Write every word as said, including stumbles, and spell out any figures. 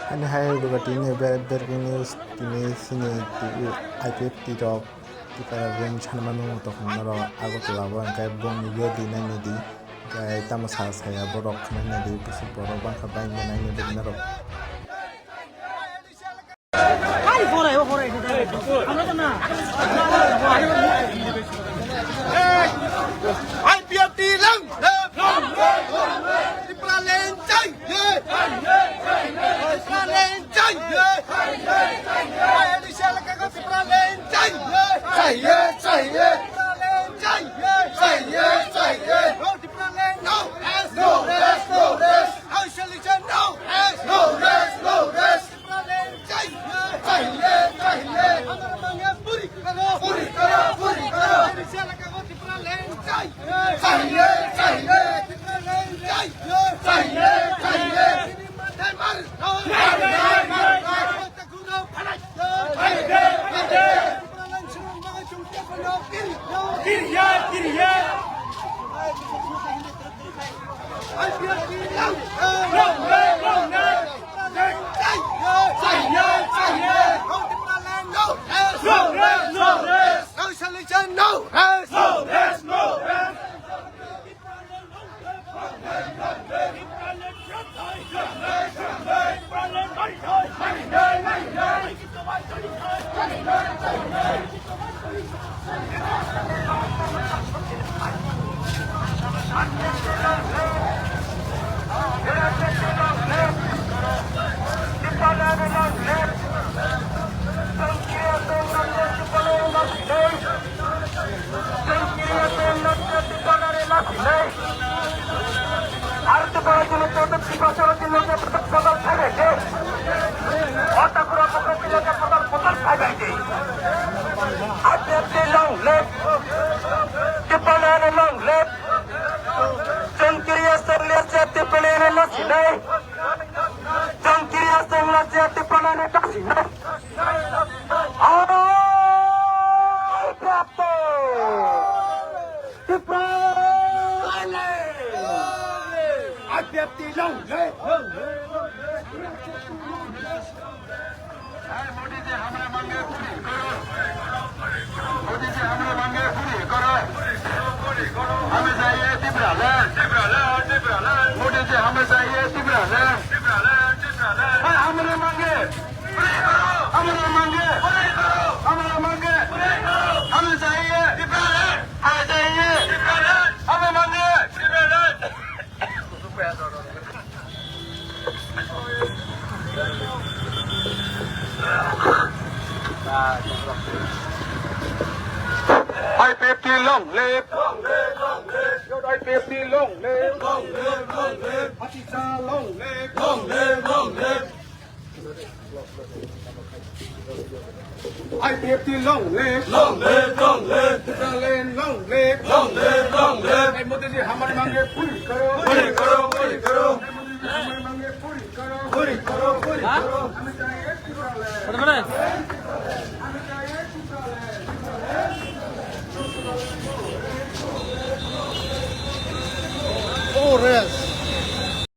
Ani hai duga tini ber-, breaking news, tini sini I P F T rok Tipra Range sanmano tongkhorok Agartala o, hwnkhe bongni yo di naini di, hwnkhe tamo sa saya borok khwnai naidi, bisi borok bangkha bai naini di norok. I P F T long live! Long live! Long live! Tipraland jai jai! Tipraland jai jai! Tipraland jai jai! Tipraland jai jai! Jai jai! Jai jai! Jai jai! Jai jai! Tipraland no rest! No rest! No rest! Tipraland jai jai! Tipraland jai jai! Tipraland jai jai! Hamara mange puri karo! Puri karo! Puri karo! Tipraland jai jai! Jai jai! Jai jai! Tipraland jai jai! Jai jai! Jai jai! Mar! Mar! Mar! Mar! Tipraland jai jai! Tipraland jai jai! Tipraland jai jai! Kiriya! Kiriya! Long live! Tipraland long live! Chwng kiriya chwng liya se Tipraland no sinai. Chwng kiriya chwng liya se Tipraland no sinai. Aro prapto! Tipraland! I P F T long live! Modi जी हमारे मांगे पूरी करो। मोदी जी हमारे मांगे पूरी करो। हमें चाहिए Tipraland। मोदी जी हमें चाहिए Tipraland। हमारे मांगे पूरी करो। हमारे मांगे पूरी करो। हमारे मांगे पूरी करो। हमें चाहिए Tipraland। हमें चाहिए Tipraland। हमें मांगे Tipraland। I P F T long live! I P F T long live! Long live, long live! Hatiksa long live! Long live, long live! I P F T long live! Long live, long live! Tipraland long live! Long live, long live! Hey, Modi जी हमारे मांगे पूरी करो! पूरी करो, पूरी करो! मोदी जी हमारे मांगे पूरी करो! पूरी करो, पूरी करो! हमें चाहिए Tipraland!